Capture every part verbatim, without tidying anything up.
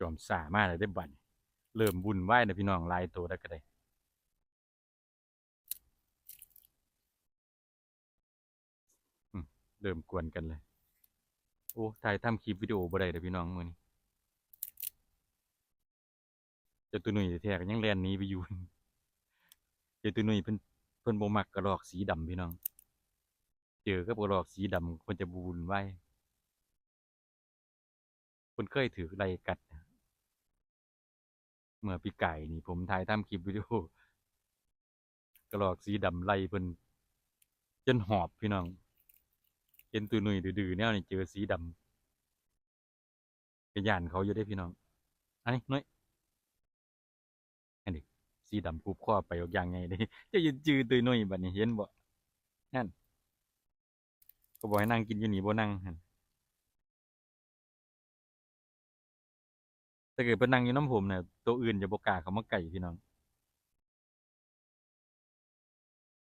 จอมซ่ามาแล้วเด้อบัดนี้ เริ่มวุ่นวายแล้วพี่น้อง หลายตัวแล้วก็ได้ อืม เริ่มกวนกันเลย โอ้ ถ่ายทำคลิปวิดีโอบ่ได้เด้อพี่น้องมื้อนี้ เจ้าตัวหนุ่ยแท้ๆก็ยังแล่นหนีไปอยู่ เจ้าตัวหนุ่ยเพิ่น เพิ่นบ่มักกระรอกสีดำพี่น้อง เจอกับกระรอกสีดำเพิ่นจะวุ่นวาย เพิ่นเคยถือไล่กัด เมื่อปีกายนี่ผมถ่ายทำคลิปวิดีโอ กระรอกสีดำไล่เพิ่นจนหอบพี่น้อง เห็นตัวหนุ่ยดื้อๆแนวนี้เจอสีดำ ก็ย้านเขาอยู่เด้พี่น้อง อันนี้หน่อย อันนี้ สีดำคุบคอไปออกอย่างไงเด้ เจ้ายืนจือตัวหนุ่ยบัดนี้เห็นบ่ นั่น ก็บอกให้นั่งกินอยู่นี่บ่นั่งหั่น ถ้าเกิดเพิ่นนั่งอยู่นำผมเนี่ย ตัวอื่นจะบ่กล้าเข้ามาใกล้พี่น้อง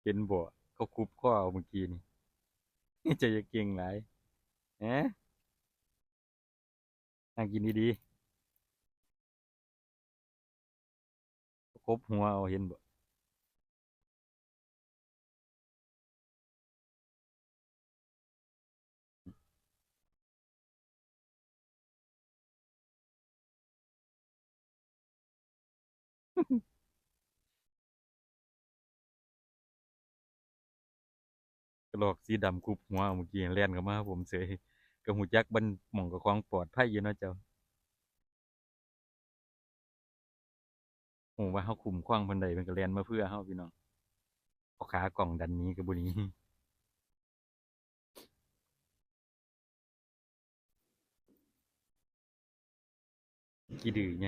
เห็นบ่ เขาคุบคอเอาเมื่อกี้นี่ เจ้าอย่าเก่งหลาย แหม นั่งกินดีๆ คบหัวเอา เห็นบ่ กระรอกสีดำคุบหัวเมื่อกี้แล่นเข้ามาหาผมเฉย ก็ฮู้จักบ่อนหม่องเจ้าของปลอดภัยอยู่เนาะเจ้า ฮู้ว่าเฮาคุ้มครองเพิ่นได้ เพิ่นก็แล่นมาเพื่อเฮาพี่น้อง เอาขากล้องดันหนีก็บ่หนี ขี้ดื้อไง